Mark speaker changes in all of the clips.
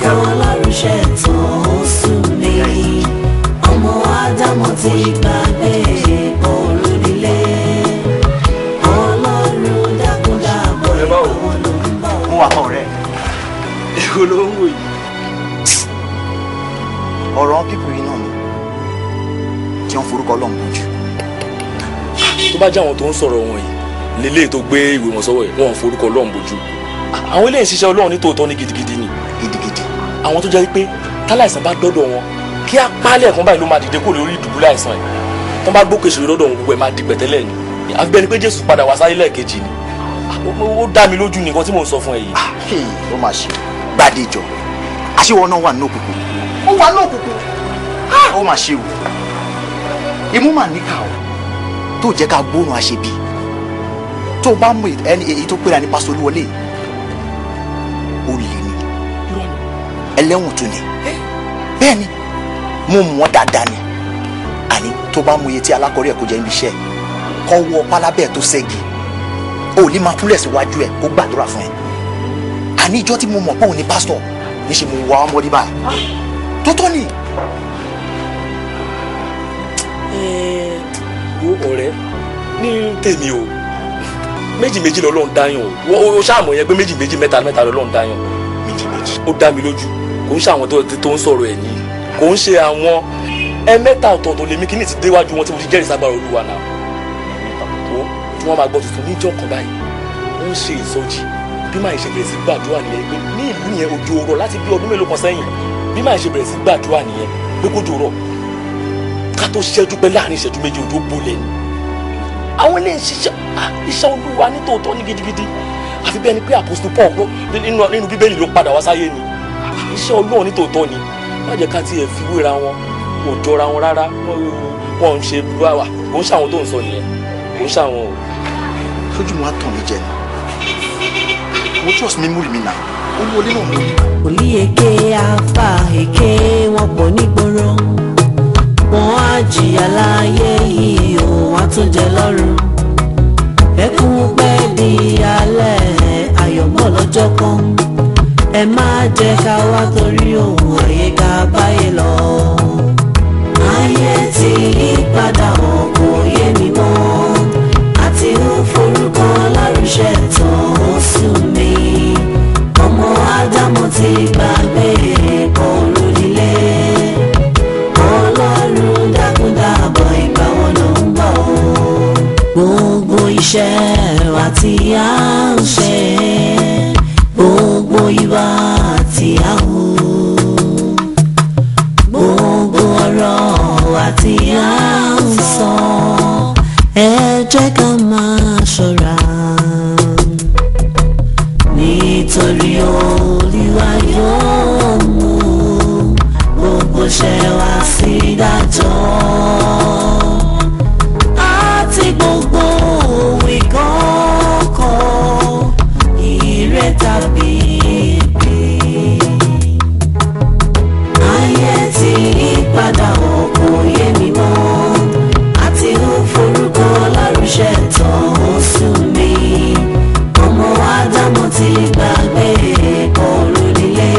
Speaker 1: forúkọ Ọlọ́run ṣẹ̀tàn ó sú mi. Ọmọ Ádámọ̀ ti gbàgbé ọ̀run nílé. Ọlọ́run dákun dábọ̀ ìgbà wo ló ń bọ̀.
Speaker 2: Mo wà kan ọ̀rẹ́.
Speaker 3: Èwo ló ń wò yìí?
Speaker 2: Ọ̀rọ̀ pípù yìí náà ni tí wọ́n forúkọ Ọlọ́run bójú.
Speaker 3: Tó bá jẹ́ àwọn tó ń sọ̀rọ̀ wọn yìí lélẹ́yìí tó gbé ìwé wọn sọ́wọ́ yìí, wọ́n forúkọ Ọlọ́run bójú. Àwọn eléyìí ń ṣiṣẹ́ Ọlọ́run ní tòótọ́ ní gidigidi ni.
Speaker 2: Gidigidi.
Speaker 3: Àwọn tó jẹ́ pé táláìsàn bá dọ́dọ̀ wọn kí á pálẹ̀ kan báyìí ló máa dìde kó lórí ìdùbúlẹ̀ àìsàn yìí. Tó bá gbókè ṣòro lọ́dọ̀ wọn gbogbo ẹ̀ máa di pẹ̀tẹ́lẹ̀ ni. Àfi bẹ́ẹ̀ ni pé Jésù padà wá sáyé lẹ́ẹ̀kejì ni. Ó dá mi lójú nìkan tí mò ń sọ fún ẹ yìí.
Speaker 2: Ó máa ṣe Gbàdéjọ, àṣewọ náà wà ní òkùnkùn. Ó wà ní òkùnkùn. Ó máa ṣe o. Imú mà níkà o tó jẹ́ ká gbóòórùn àṣebí. Tó o bá mú ẹni èyí tó pera ní pásítọ̀ Olúwọlé, ó lè ní ẹlẹ́wọ̀n tó ní. Bẹ́ẹ̀ ni mo mọ̀ dáadáa ni. Àní tó bá mú iye tí alákọ̀ọ́rí ẹ̀ kó jẹ́ níbi iṣẹ́, kọ́ wọ pálábẹ́ tó ṣẹ́gi, ó ní máa kúnlẹ̀ síwájú ẹ̀ kó gbàdúrà fún ẹ. Àní ìjọ́ tí mo mọ̀ pé òun ni pásítọ̀ níṣẹ́ mo wà ọmọdé báyìí tó tọ́ ni.
Speaker 3: Wo ọ̀rẹ́ ní tèmi o, méjì méjì lọ́lọ́run dáyàn o. O ṣàmọ̀ yẹn pé méjì méjì mẹ́ta mẹ́ta lọ́lọ́run dáyàn.
Speaker 2: Méjì méjì.
Speaker 3: Ó dá mi lójú kò ń ṣe àwọn tó ń sọ̀rọ̀ ẹ̀ yìí, kò ń ṣe àwọn ẹ̀mẹ́ta ọ̀tọ̀ọ̀tọ̀ lèmi kí ni ti déwájú wọn tí mo ti jẹ́rìí ságbára Olúwa náà. Tí wọ́n máa gbọ́ tuntun níjọ́ kan báyìí, wọ́n ń ṣe ìsọjí. Bí màá ṣe bẹ̀rẹ̀ sí gbàdúrà nìyẹn pé ní ìlú yẹn òjò rọ̀ láti bí ọdún mélòó kan sẹ́yìn. Bí màá ṣe bẹ̀rẹ̀ sí gbàdúrà nìyẹn pé kójò rọ̀, ká tó ṣẹ́jú pé láàrin ìṣẹ́jú méjì òjò bolẹ̀ ni. Àwọn ilé iṣẹ́ iṣẹ́ Olúwa nítòótọ́ ní gidigidi. Àfi bẹ́ẹ̀ ni pé Apostle Paul nínú Bíbélì ló padà wá sáyé ni. Iṣẹ́ Ọlọ́run nítòótọ́ ni. Má jẹ́ ká tiẹ̀ fi wéra wọn, kò jọra wọn rárá. Wọ́n ń ṣe wà, kò ń ṣàwọn tó ń sọ nìyẹn, kò ń ṣàwọn o.
Speaker 2: Sójú mo á tàn mí jẹ ni. Mo trust memory mi náà. Olúwọlé náà mo ní.
Speaker 1: Wòlíì èké, àfà èké, wọn pọ̀ nígboro. Wọ́n á jìyà láyé yìí o, wọ́n á tún jẹ lọ́run. Ẹkún pẹ́ di alẹ́, ayọ̀ bọ̀ lọ́jọ́ kan. Ẹ má jẹ́ ká wá torí ohun ayé ká báyé lọ. Ayé ti yí padà wọn kò yé mi mọ́. Àti ń forúkọ Ọlọ́run ṣẹ̀tàn ó sú mi. Ọmọ Ádámọ̀ ti gbàgbé ọ̀run nílé. Ọlọ́run dákun dábọ̀ ìgbà wo ló ń bọ̀ o. Gbogbo iṣẹ́ wa tí a ń ṣe, gbogbo ìwà tí a hù, gbogbo ọ̀rọ̀ wa tí a ń sọ, ẹ jẹ́ ká máa ṣọ́ra. Nítorí Olúwa yóò mú gbogbo iṣẹ́ wa sí ìdájọ́, àti gbogbo ohun ìkọ̀kọ̀, ire tàbí ibi. Ayé ti yí padà wọn kò yé mi mọ́. Àti ń forúkọ Ọlọ́run ṣẹ̀tàn ó sú mi. Ọmọ Ádámọ̀ ti gbàgbé ọ̀run nílé.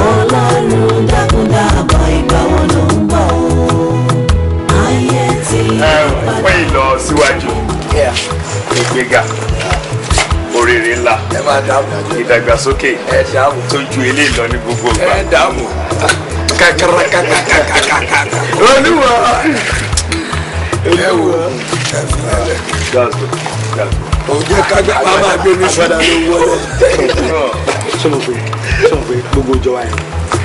Speaker 1: Ọlọ́run dákun dábọ̀ ìgbà wo ló ń bọ̀ o. Ayé ti yí padà.
Speaker 4: Fún ìlọsíwájú, ìgbéga, oríire ńlá, ìdàgbàsókè tó ju eléyìí lọ ní gbogbo ìgbà.
Speaker 5: Kàkàràkàkàkàkàkà.
Speaker 4: Olúwa.
Speaker 5: Ẹ wò ó jẹ́ kágbá máa gbé ní sọ́dá ló wọlé.
Speaker 6: Sọmọ pé gbogbo ìjọba yẹn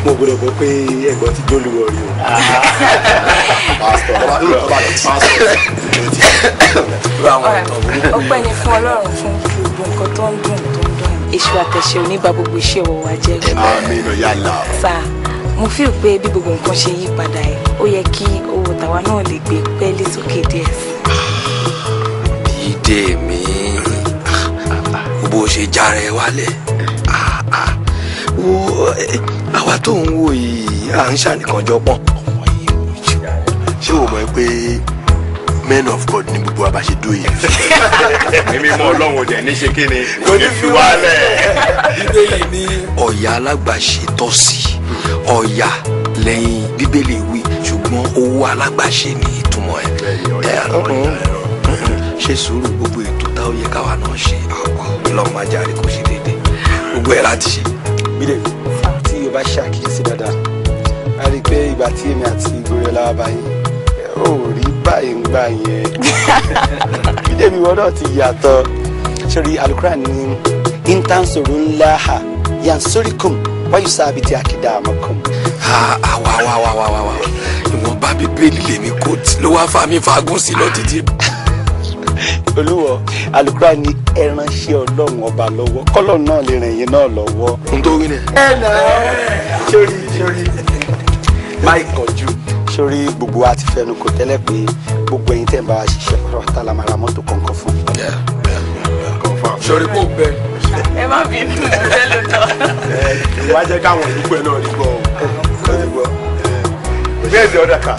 Speaker 6: mo gbọ́dọ̀ gbọ́ pé ẹ̀gbọ́n ti jólúwọ rí o.
Speaker 7: Ọpẹ́ ni fún Ọlọ́run fún gbogbo nǹkan tó ń dùn tó ń dùn. Èṣù àtẹ̀ṣe ò ní bà gbogbo iṣẹ́ ọwọ́ wa jẹ́.
Speaker 5: Àmín ya Allah.
Speaker 7: Sà, mo feel pé bí gbogbo nǹkan ṣe yí padà ẹ̀, ó yẹ kí owó tàwa náà lè gbé pẹ́ẹ́lí sókè díẹ̀ sí.
Speaker 5: Ìdè mi, bó ṣe jára ẹ wálẹ̀, wo àwa tó ń wò yìí à ń ṣàníkànjọ pọ̀.
Speaker 8: Ṣé o mọ̀ pé
Speaker 5: Men of God ní gbogbo wa bá ṣe dó yìí.
Speaker 4: Mímí mọ Ọlọ́run ò dẹ̀ ní ṣe kí ni kò ní fi wálẹ̀.
Speaker 5: Bíbélì ní ọ̀yà alágbàṣe tọ́ sí ọ̀yà lẹ́yìn Bíbélì wí, ṣùgbọ́n owó alágbàṣe ní ìtumọ̀ ẹ̀. Ṣe sùúrù, gbogbo ètò tá ó yẹ káwa náà ṣe àpá Ọlọ́run má jàre kó ṣe déédéé, gbogbo ẹ̀ láti ṣe.
Speaker 6: Bídèmí, tí o bá ṣàkíyèsí dáadáa, a rí i pé ìgbà tí èmi àti Goriola wá báyìí, ó rí báyìí ń gbà yẹn. Bídèmí, ìwọ náà ti yàtọ̀. Sórí Alukuran ní intansoro ńlá ha yansorikum wáyé sábì tí akéda àmọ́kùn.
Speaker 5: Àwa wa wa wa wa wa ìwọ̀nba Bíbélì lèmi kò tí ló wá fa mi fagún sí lọ títí.
Speaker 6: Olúwo, Alukuran ní ẹ ránṣẹ́ Ọlọ́run ọba lọ́wọ́, kọ́lọ̀ náà lè ràn yín náà lọ́wọ́.
Speaker 5: N tó wí ni.
Speaker 6: Ẹ nà ẹ sórí sórí máì kọjú sórí gbogbo wa ti fẹnu kò tẹ́lẹ̀ pé gbogbo ẹ̀yin tẹ́ ń bá wa ṣiṣẹ́ pátápátá la máa ra mọ́tò kọ̀ọ̀kan fún.
Speaker 5: Sórí kò bẹ.
Speaker 7: Ẹ má bínú, ẹ ló tọ́.
Speaker 8: Wá jẹ́ káwọn ìdúpẹ́ náà rí gbọ́ o.
Speaker 4: Where's the other car?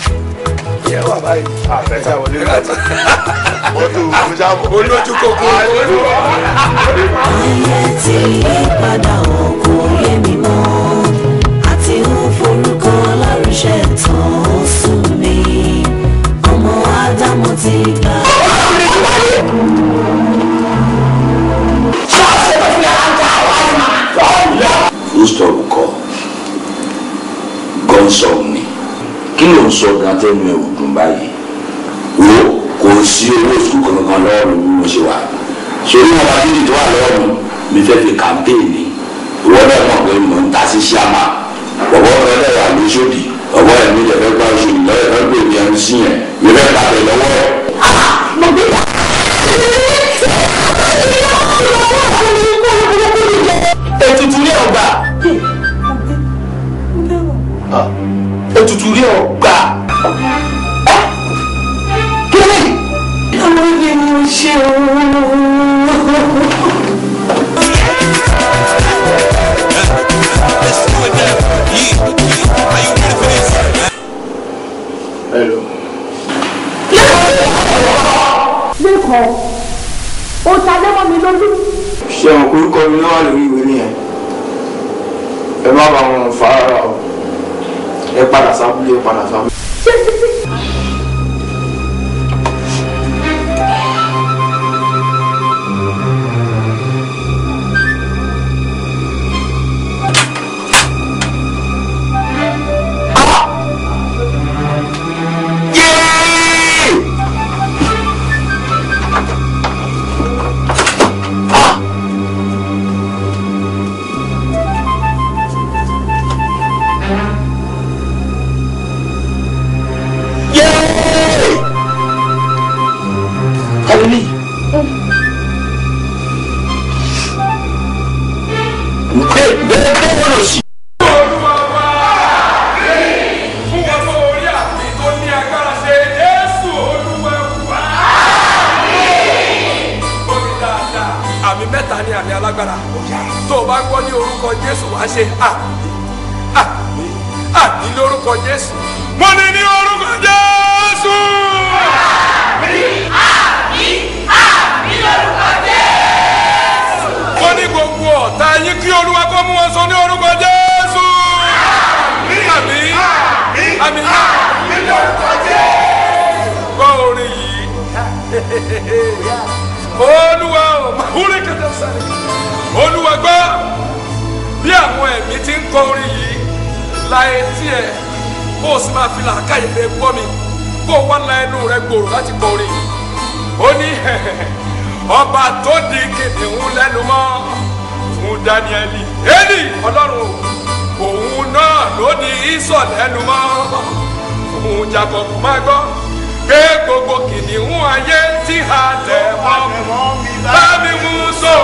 Speaker 5: Ìyẹn wà báyìí.
Speaker 4: Àfẹ́sà wọlé láti.
Speaker 8: Mọ́tò mo
Speaker 5: Olójú kòkòrò.
Speaker 1: Ayé tí yípadà ò kò yé mi mọ́, àti ń forúkọ lárúṣẹ́ tán ó sùn mí, ọmọ Ádámù ti gbà.
Speaker 9: Full stop kọ gọ́nsọ̀m ni. Kí ló ń sọ gan tẹ́nu ẹ̀ ò dùn báyìí? Wo kò sí owó sùkúl kankan lọ́wọ́ mi bí mo ṣe wà. Sórí wọn bá dídì tó wà lọ́wọ́ mi, mi fẹ́ fi kàmpéènì. Ìwọ náà mọ̀ pé mò ń ta sí ṣíàmà. Bọ̀bọ̀ rẹ dẹ̀ wà lóṣòdì. Ọ̀bọ̀ ẹ̀ mi lè fẹ́ gba oṣù lọ́yẹ̀ fẹ́ gbé mi ẹnu sí yẹn. Mi fẹ́ gbà bẹ̀ lọ́wọ́ ẹ̀.
Speaker 2: Ètùtù rí ọgbà. Ètùtù rí ọgbà. Kí ni?
Speaker 1: Àwọn ibi mo ṣe ooo.
Speaker 4: Hello.
Speaker 10: Lẹ́kọ̀ọ́, ó ta lẹ́mọ́ mi lórí.
Speaker 4: Ṣé àwọn orúkọ mi ló wà lórí ìwé nìyẹn? Ẹ má bá wọn fà á rárá o. Ẹ padà sábúlé, ẹ padà sábúlé.
Speaker 10: Ṣé títí?
Speaker 5: Àmì mẹ́ta ni àmì alágbára. Tó o bá gbọ́ ní orúkọ Jésù wàá ṣe àmì àmì àmì lórúkọ Jésù. Mo ní ní orúkọ Jésù.
Speaker 11: Àmì àmì àmì lórúkọ Jésù.
Speaker 5: Mo ní gbogbo ọ̀tá yín kí Olúwa kó mú wọn sọ ní orúkọ Jésù. Àmì àmì àmì lórúkọ Jésù. Gbọ́ orin yìí. Olúwa ò máa kẹtẹ sáré. Olúwa gbọ́ bí àwọn ẹ̀mí ti ń kọ orin yìí la etí ẹ̀ kó o sì máa fi làákàyè rẹ gbọ́ mi kó o wá la ẹnu rẹ gbòòrò láti kọ orin yìí. Ó ní ọba tó di kìnìún lẹ́nu mọ́ fún Dáníẹ́lì. Élì Ọlọ́run òun náà ló di Ísọ̀ lẹ́nu mọ́ fún Jákọ́bù. Máa gbọ́ pé gbogbo kìnìún ayé tí a lẹ̀ mọ́ bá mi mú sóò.